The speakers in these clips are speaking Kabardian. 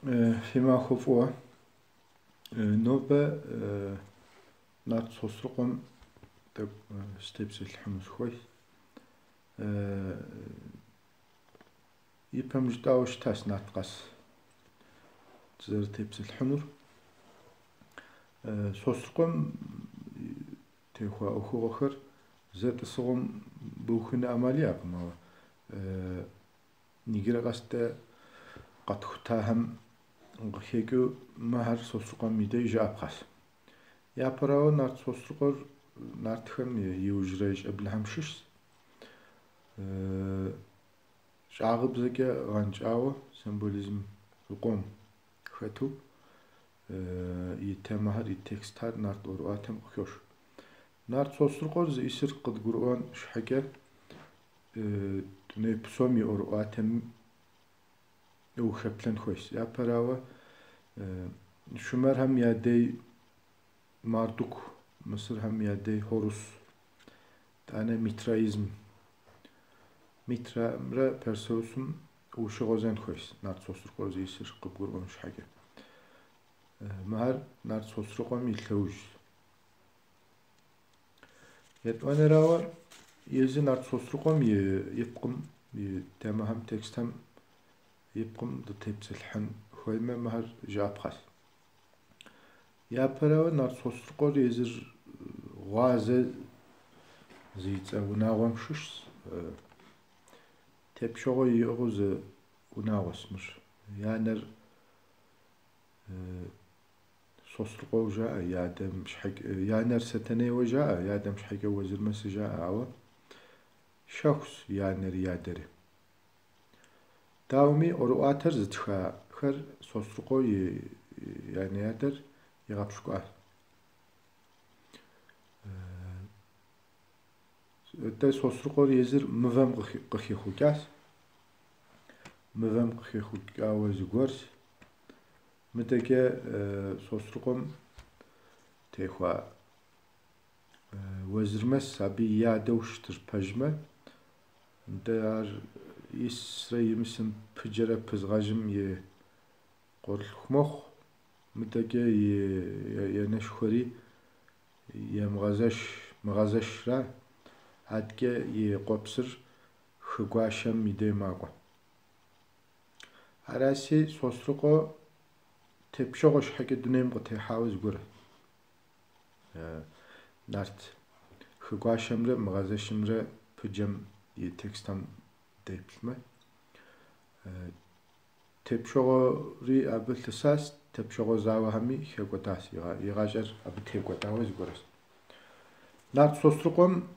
Фи махуэ фӏыуэ. Нобэ Нарт Сосрыкъуэм тӏэкӏу сытепсэлъыхьыну сыхуейщ. Ипэм жытӏауэ щытащ нарт къэс дызэрытепсэлъыхьынур. Сосрыкъуэм теухуа ӏуэхугъуэхэр зэ тӏысыгъуэм быухыну ӏэмал иӏэкъым, ауэ иджырэ къэс дэ къэтхутахэм къыхэкӏыу мыхэр Сосрыкъуэм и деж жыӏэпхъэщ. Япэрауэ, нарт Сосрыкъуэр нартхэм иужьрей щӏэблэхэм щыщщ. Щӏагъыбзэкӏэ гъэнщӏауэ символизм зыкъом хэту и темэхэр, и текстхэр нарт ӏуэрыӏуатэм къыхощ. Нарт Сосрыкъуэр зиӏысыр къыдгурыӏуэн щхьэкӏэ дуней псом и ӏуэрыӏуатэм ухэплъэн хуейщ. Япэрауэ, шумэрхэм я дей Мардук, мысырхэм я дей Хорус, итӏанэ митраизм. Митрамрэ Персеусым ущыгъуэзэн хуейщ Нарт Сосрыкъуэр зиӏысыр къыбгурыӏуэн щхьэкӏэ. Мыхэр Нарт Сосрыкъуэм и лъэужьщ. Етӏуанэрауэ, езы Нарт Сосрыкъуэм и пкъым, и темэхэм, текстхэм и пкъым дытепсэлъыхьын хуеймэ, мыхэр жыӏэпхъэщ. Япэрауэ, Нарт Сосрыкъуэр езыр Гъуазэ зи цӏэ унагъуэм щыщщ. Тепщэгъуэ иӏыгъыу зы унагъуэщ мыр. И анэр Сосрыкъуэу жаӏэ, и адэм щхьэкӏэ, и анэр Сэтэнейуэ жаӏэ, и адэм щхьэкӏэ Уэзырмэсу жаӏэ, ауэ щэхущ и анэри и адэри. Дауэми, ӏуэрыӏуатэр зытхахэр Сосрыкъуэ и анэ и адэр игъэпщкӏуащ. Дэ Сосрыкъуэр езыр мывэм къыхехъукӏащ. Мывэм къыхехъукӏауэ зыгуэрщ. Мыдэкӏэ Сосрыкъуэм техуа Уэзырмэс абы и адэу щытыр пэжмэ, нтӏэ ар исрэ имысым Пыджэрэ Пызгъэжьым и къуэрылъху мэхъу. Мыдэкӏэ и анэшхуэри Емыгъэзэш, Мыгъэзэшра, адэкӏэ и къуэпсыр Хы Гуащэм и дей макӏуэ. Араси, Сосрыкъуэ тепщэгъуэ щхьэкӏэ дунейм къытехьауэ зыгуэр. Нарт Хы Гуащэмрэ Мыгъэзэшымрэ Пыджэм и текстхэм деплъмэ. Тепщэгъуэри абы лъысащ, тепщэгъуэ зауэхэми хэкӏуэдащ, и гъащӏэр абы текӏуэдауэ зыгуэрщ. Нарт Сосрыкъуэм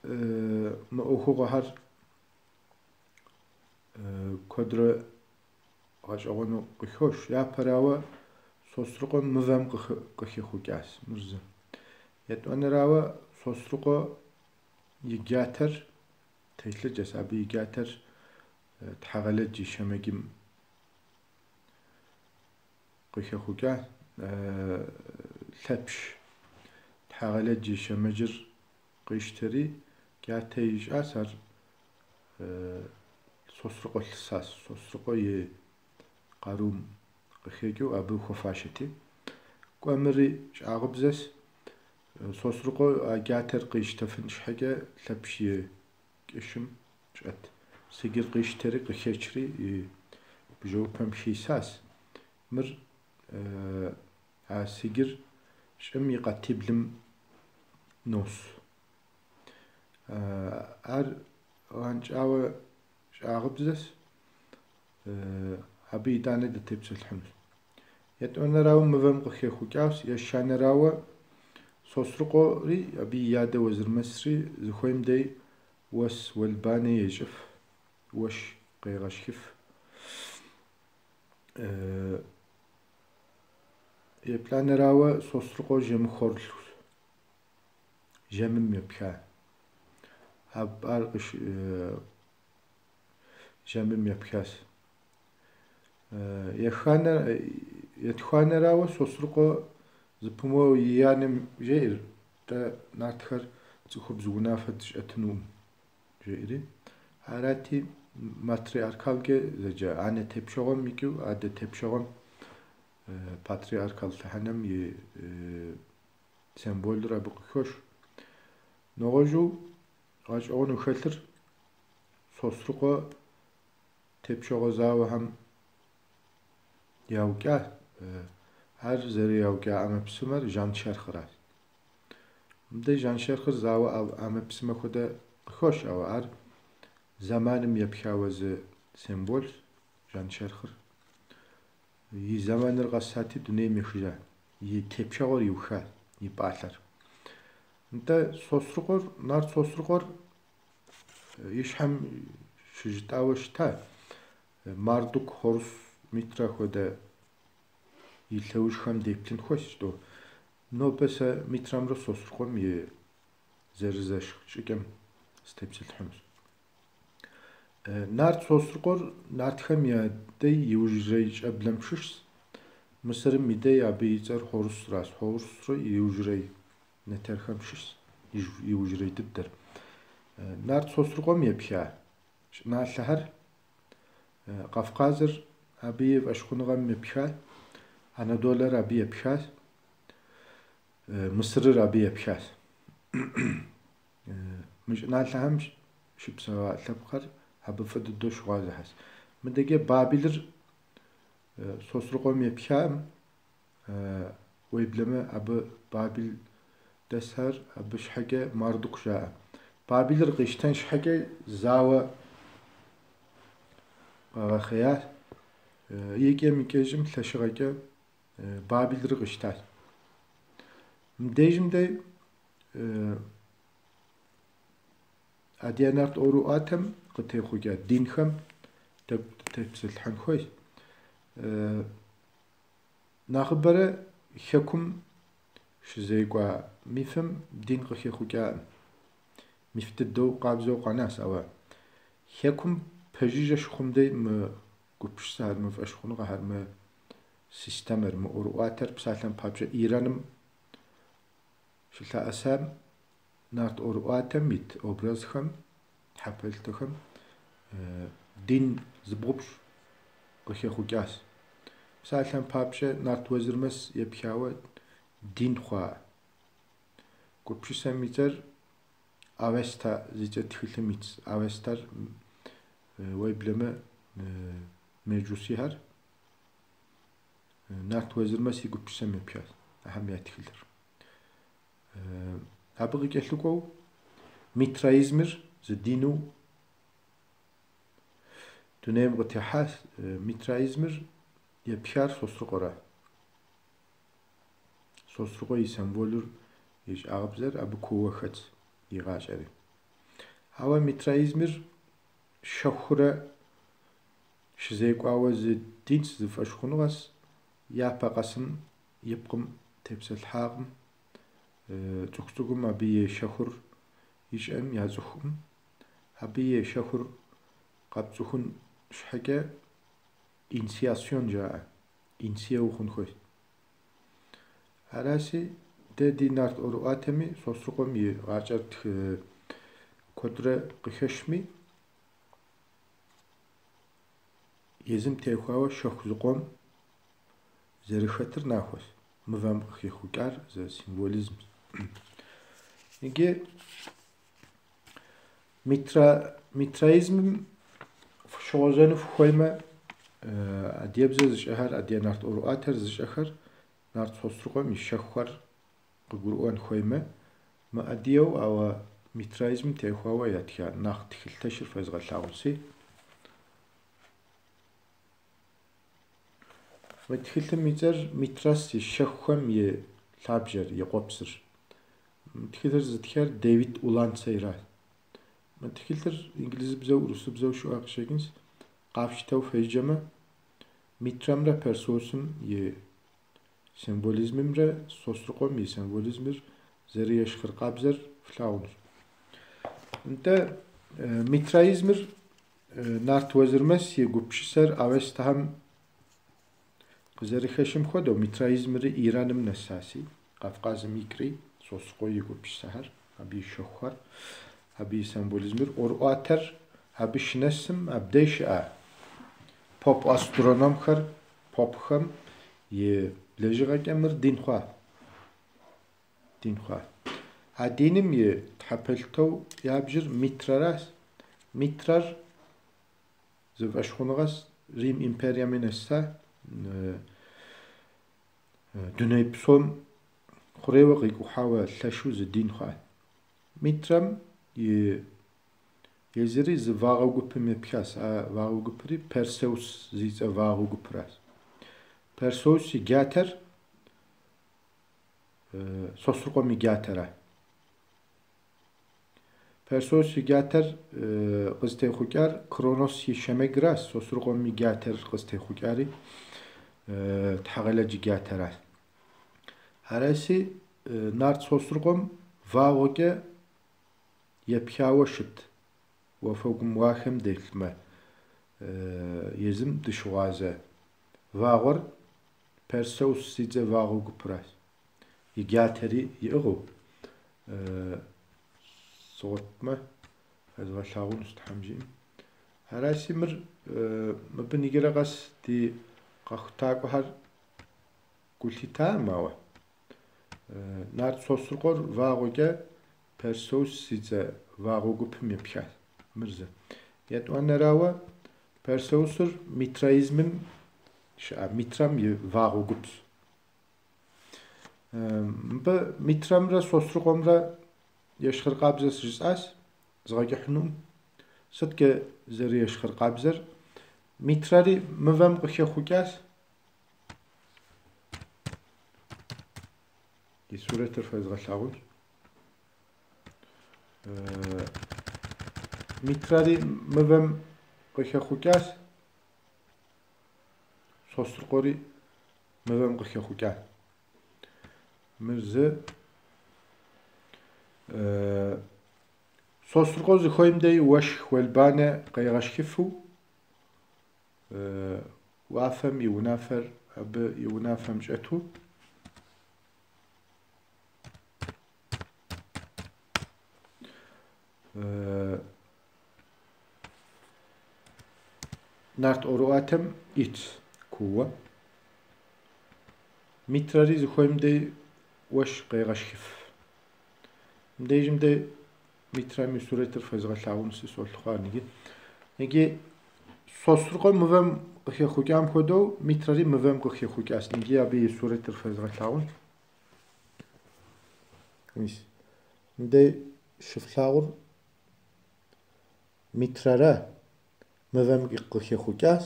мы ӏуэхугъуэхэр куэдрэ гъэщӏэгъуэну къыхощ. Япэрауэ, Сосрыкъуэ мывэм къыхехъукӏащ мыр зы. Етӏуанэрауэ, Сосрыкъуэ и джатэр телъыджэщ, абы и джатэр Тхьэгъэлэдж и шэмэджым къыхэхъукӏа Лъэпщ. Тхьэгъэлэдж и шэмэджыр къищтэри, джатэ ищӏащ, ар Сосрыкъуэ лъысащ. Сосрыкъуэ и къарум къыхэкӏыу абы хуэфащэти. Кӏуэ мыри щӏагъыбзэщ. Сосрыкъуэ а джатэр къищтэфын щхьэкӏэ Лъэпщ и кӏыщым щӏэт сыджыр къищтэри къыхечри и бжэӏупэм хисащ. Мыр а сыджыр щӏым и къатиблым нос. Ар гъэнщӏауэ щӏагъыбзэщ, абы итӏанэ дытепсэлъыхьынущ. Етӏуанэрауэ мывэм къыхехъукӏащ, ещанэрауэ Сосрыкъуэри абы и адэ Уэзырмэсри зыхуейм дей уэс уэлбанэ ещӏыф, уэш къегъэшхыф. Еплӏанэрауэ Сосрыкъуэ жэмыхъуэрылъхущ, жэмым епха. Ар жэмым епхащ. Етхуанэрауэ Сосрыкъуэ зэпымыууэ и анэм жеӏэр, дэ нартхэр цӏыхубз унафэ дыщӏэтынукъым, жеӏэри. Арати, Матриархалкӏэ зэджэ анэ тепщэгъуэм икӏыу адэ тепщэгъуэм патриархал лъэхъэнэм и символыр абы къыхощ. Нэгъуэщӏу гъэщӏэгъуэну хэлъыр Сосрыкъуэ тепщэгъуэ зауэхэм яукӏа, ар зэрыяукӏа ӏэмэпсымэр жаншэрхъращ. Мыбдеж жаншэрхъыр зауэ ӏэмэпсымэ хуэдэ къыхощ, ауэ ар зэманым епхауэ зы символщ жаншэрхъыр. И зэманыр къэсати, дунейм ехыжа, и тепщэгъуэр иуха, и пӏалъэр. Нтӏэ, Сосрыкъуэр, нарт Сосрыкъуэр и щхьэм щыжытӏауэ щыта, Мардук, Хорус, Митра хуэдэ и лъэужьхэм деплъын хуейщ, жытӏэу. Нобэ сэ Митрамрэ Сосрыкъуэм и зэрызэщхь щӏыкӏэм сытепсэлъыхьынущ. Нарт Сосрыкъуэр нартхэм я дей иужьрей щӏэблэм щыщщ. Мысырым и дей абы и цӏэр Хорусращ. Хорусрэ иужьрей нэтэрхэм щыщщ, иужьрей дыдэр. Нарт Сосрыкъуэм епха щӏыналъэхэр Кавказыр абы и фӏэщхъуныгъэм епха, Анадолэр абы епхащ, Мысырыр абы епхащ. Мы щӏыналъэхэм щыпсэуа лъэпкъхэр абы фӏы дыдэу щыгъуазэхэщ. Мыдэкӏэ Бабилыр Сосрыкъуэм епхакъым, уеблэмэ абы Бабил дэсхэр абы щхьэкӏэ Мардук жаӏэ. Бабилыр къищтэн щхьэкӏэ зауэ къагъэхъеящ. Икӏэм икӏэжым лъэщыгъэкӏэ Бабилыр къищтащ. Мыбдежым дэ адыгэ нарт ӏуэрыӏуатэм къытехъукӏа динхэм тӏэкӏу дытепсэлъыхьын хуейщ. Нэхъыбэрэ хэкум щызекӏуа мифым дин къыхехъукӏакъым. Миф дыдэу къабзэу къэнащ, ауэ хэкум пэжыжьэ щыхъум дей мы гупсысэхэр, мы фӏэщхъуныгъэхэр, мы системэр, мы ӏуэрыӏуатэр псалъэм папщӏэ Ираным щылъэӏэсам нарт ӏуэрыӏуатэм ит образхэм, тхьэпэлъытэхэм дин зыбгъупщӏ къыхехъукӏащ. Псалъэм папщӏэ нарт Уэзырмэс епхауэ дин хъуа гупсысэм и цӏэр Авеста зи цӏэ тхылъым итщ. Авестэр уеблэмэ меджусихэр нарт Уэзырмэс и гупсысэм епхащ ахэм я тхылъыр. Абы къыкӏэлъыкӏуэу митраизмыр зы дину дунейм къытехьащ. Митраизмыр епхар Сосрыкъуэра. Сосрыкъуэ и символыр и щӏагъыбзэр абы кууэ хэтщ игъащӏэри. Ауэ митраизмыр щэхурэ щызекӏуауэ зы динщ, зы фӏэщхъуныгъэщ, япэ къэсым и пкъым тепсэлъыхьакъым. Цӏыху цӏыкӏум абы и щэхур ищӏэм яцӏыхукъым. Абы и щэхур къэпцӏыхун щхьэкӏэ инициацион жаӏэ, иниция ухъун хуейщ. Араси, дэ ди нарт ӏуэрыӏуатэми Сосрыкъуэм и гъащӏэр куэдрэ къыхэщми, езым техуауэ щэху зыкъом зэрыхэтыр нахуэщ. Мывэм къыхехъукӏар зы символизмщ. Иджы митраизмым фыщыгъуэзэну фыхуеймэ, адыгэбзэ зыщӏэхэр, адыгэ нарт ӏуэрыӏуатэр зыщӏэхэр, нарт Сосрыкъуэм и щэхухэр къыгурыӏуэн хуеймэ, мыадыгэу, ауэ митраизмым техуауэ ятха нэхъ тхылъ лъэщыр фэзгъэлъагъунси. Мы тхылъым и цӏэр Митрас и щэхухэм и лъабжьэр, и къуэпсыр. Мы тхылъыр зытхар Дэвид Уланцейращ. Мы тхылъыр инглызыбзэу, урысыбзэу щыӏэ къыщӏэкӏынщ. Къафщтэу феджэмэ, Митрамрэ Персеусым и символизмымрэ Сосрыкъуэм и символизмыр зэрыещхьыркъабзэр флъагъунущ. Нтӏэ, митраизмыр нарт Уэзырмэс и гупсысэр Авестэхэм къызэрыхэщым хуэдэу, митраизмри Ираным нэсаси, Кавказым икӏри Сосрыкъуэ и гупсысэхэр, абы и щэхухэр, абы и символизмыр, ӏуэрыӏуатэр Абы щынэсым абдей щыӏэ поп-астрономхэр, попхэм и лэжьыгъэкӏэ мыр дин хъуа. Дин хъуа. А диным и тхьэпэлъытэу ябжыр Митрэращ. Митрэр зы фӏэщхъуныгъэщ Рим империеми нэса, дуней псом хъурейуэ къикӏухьауэ лъэщу зы дин хъуа. Митрэм и езыри зы вагъуэ гупым епхащ. А вагъуэ гупри Персеус зи цӏэ вагъуэ гупращ. Персеус и джатэр Сосрыкъуэм и джатэра. Персеус и джатэр къызытехъукӏар Кронос и шэмэгращ, Сосрыкъуэм и джатэр къызытехъукӏари Тхьэгъэлэдж и джатэращ. Араси нарт Сосрыкъуэм вагъуэкӏэ епхауэ щыт уафэгум уахэм деплъмэ, езым дыщыгъуазэ вагъуэр Персеус зи цӏэ вагъуэ гупращ. И джатэри иӏыгъыу сгъуэтмэ, фэзгъэлъагъунущ Тхьэм жиӏэм. Араси мыр мыбы иджырэ къэс ди къэхутакӏуэхэр гу лъитакъым, ауэ нарт Сосрыкъуэр вагъуэкӏэ Персеус зи цӏэ вагъуэ гупым епхащ. Мыр зы. Етӏуанэрауэ, Персеусыр митраизмым щыӏэ Митрэм и вагъуэ гупщ. Мыбы Митрэмрэ Сосрыкъуэмрэ ещхьыркъабзэщ жысӏащ, згъэкӏыхьынукъым. Сыткӏэ зэрыещхьыркъабзэр? Митрэри мывэм къыхэхъукӏащ. И сурэтыр фэзгъэлъагъунщ. Митрэри мывэм къыхэхъукӏащ. Сосрыкъуэри мывэм къыхэхъукӏащ. Мыр зы Сосрыкъуэ зыхуейм дей уэшх уэлбанэ къегъэшхыфу, уафэм и унафэр абы и унафэм щӏэту. Нарт ӏуэрыӏуатэм итщ кууэ. Митрэри зыхуейм дей уэшх къегъэшхыф. Мыбдежым дей Митрэм и сурэтыр фэзгъэлъагъун сысолъыхъуэ иджы. Иджы Сосрыкъуэ мывэм къыхэхъукӏам хуэдэу Митрэри мывэм къыхэхъукӏащ. Иджы абы и сурэтыр фэзгъэлъагъун. Мис. Мыбдей щыфлъагъур Митрэрэ мывэм къыхэхъукӏащ.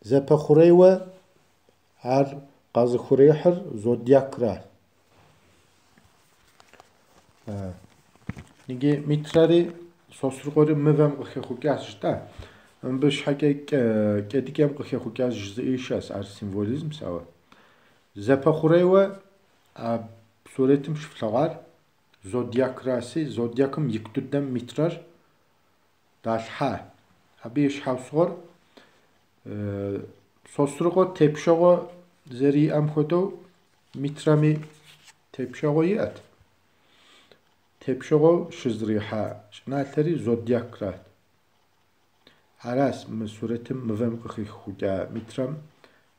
Зэпэхъурейуэ ар къэзыхъурехьыр зодиакра. Иджы Митрэри Сосрыкъуэри мывэм къыхэхъукӏащ жытӏа. Мыбы щхьэкӏэ кӏэдыкӏэм къыхэхъукӏащ жызыӏи щыӏэщ, ар символизмщ, ауэ. Зэпэхъурейуэ а сурэтым щыфлъэгъуар зодиакраси, зодиакым ику дыдэм Митрэр далъхьа. Абы и щхьэусыгъуэр Сосрыкъуэ тепщэгъуэ зэриӏэм хуэдэу Митрэми тепщэгъуэ иӏэт. Тепщэгъуэу щызэрихьа щӏыналъэри зодиакрат. Аращ мы сурэтым мывэм къыхэхъукӏа Митрэм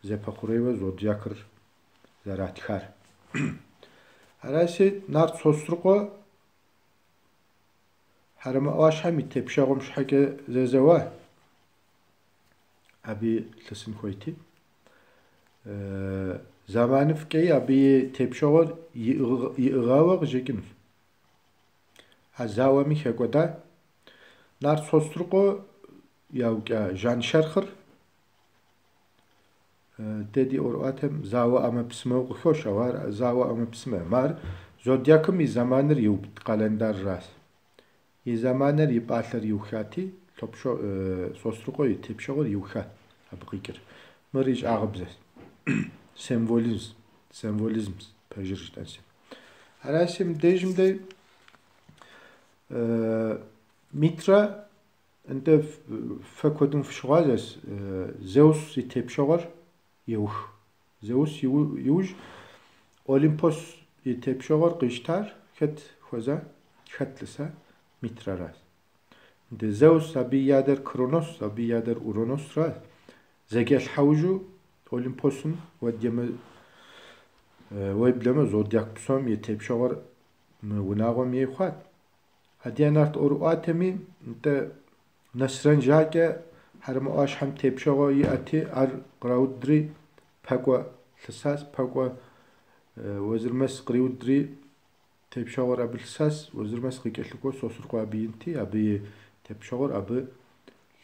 зэпэхъурейуэ зодиакыр зэратхар. Аращи, нарт Сосрыкъуэ Хьэрэмэ ӏуащхьэм и тепщэгъуэм щхьэкӏэ зэзэуа, абы лъысын хуейти. Зэманыфӏкӏэи абы и тепщэгъуэр иӏыгъауэ къыщӏэкӏынущ. А зауэми хэкӏуэда. Нарт Сосрыкъуэ яукӏа жаншэрхъыр дэ ди ӏуэрыӏуатэм зауэ ӏэмэпсымэу къыхощ, ауэ ар зауэ ӏэмэпсымэкъым. Ар зодиакым и зэманыр иубыд къэлэндарращ. И зэманыр и пӏалъэр иухати, Сосрыкъуэ и тепщэгъуэр иухат абы къикӏыр. Мыр и щӏагъыбзэщ. Символизм, символизмщ, пэжыр жытӏэнщи. Аращи, мыбдежым дей Митрэ нтӏэ фэ куэдым фыщыгъуазэщ, Зеус и тепщэгъуэр еух. Зеус иужь Олимпос и тепщэгъуэр къищтар хэт хуэза, хэт лъыса? Митрэращ. Зеус абы и адэр Кронос, абы и адэр Уроносращ. Зэкӏэлъхьэужьу Олимпосым уеблэмэ зодиак псом и тепщэгъуэр мы унагъуэм ей хъуат. Адыгэ нарт ӏуэрыӏуатэми, нтӏэ, Нэсрэн Жьакӏэ Хьэрэмэ ӏуащхьэм тепщэгъуэ иӏэти, ар къраудри Пэкӏуэ лъысащ. Пэкӏуэ Уэзырмэс къриудри тепщэгъуэр абы лъысащ. Уэзырмэс къыкӏэлъыкӏуэу Сосрыкъуэ абы инти, абы и тепщэгъуэр абы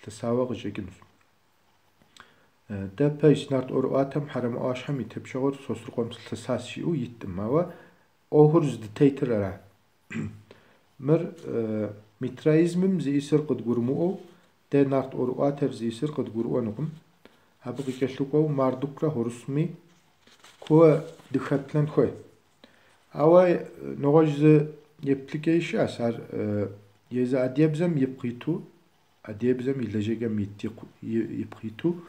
лъысауэ къыщӏэкӏынущ. Дэ пэжщ, нарт ӏуэрыӏуатэм Хьэрэмэ ӏуащхьэм и тепщэгъуэр Сосрыкъуэм лъысащ жиӏэу иткъым, ауэ ӏуэхур здытетыр ара. Мыр митраизмым зиӏисыр къыдгурымыӏуэу, дэ нарт ӏуэрыӏуатэр зиӏисыр къыдгурыӏуэнукъым. Абы къыкӏэлъыкӏуэу Мардукрэ Хорусми кууэ дыхэплъэн хуей. Ауэ нэгъуэщӏ зы еплъыкӏэи щыӏэщ, ар езы адыгэбзэм ипкъ иту, адыгэбзэм и лэжьэкӏэм ипкъ иту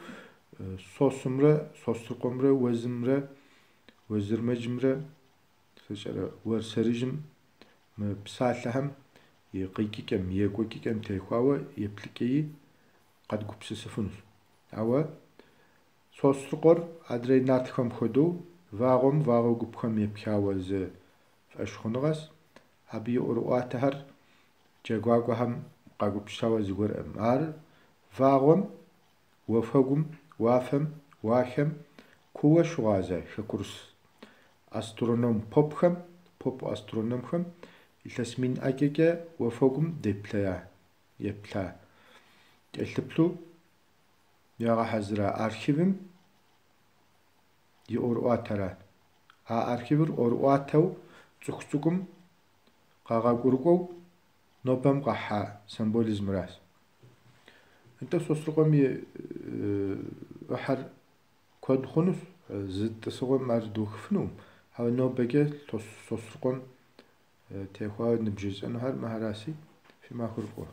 Сосымрэ Сосрыкъуэмрэ Уэзымрэ Уэзырмэджымрэ сщӏэрэ Уэрсэрыжьым мы псалъэхэм и къикӏыкӏэм, и екӏуэкӏыкӏэм техуауэ еплъыкӏэи къэдгупсысыфынущ. Ауэ Сосрыкъуэр адрей нартхэм хуэдэу вагъуэм вагъуэ гупхэм епхауэ зы фӏэщхъуныгъэщ. Абы и ӏуэрыӏуатэхэр джэгуакӏуэхэм къагупсысауэ зыгуэркъым. Ар вагъуэм, уафэгум, уафэм, уахэм кууэ щыгъуазэ хэкурыс астроном попхэм, поп астрономхэм илъэс мин ӏэджэкӏэ уафэгум деплъея, еплъа, кӏэлъыплъу ягъэхьэзыра архивым и ӏуэрыӏуатэра. А архивыр ӏуэрыӏуатэу цӏыху цӏыкӏум къагъэгъуэгурыкӏуэу нобэм къахьа символизмыращ. Нтӏэ Сосрыкъуэм и ӏыхьэр куэд хъунущ, зы тӏысыгъуэм ар духыфынукъым. Ауэ нобэкӏэ Сосрыкъуэм техуауэ ныбжесӏэнухэр мыхэращи, фи махуэр фӏыуэ.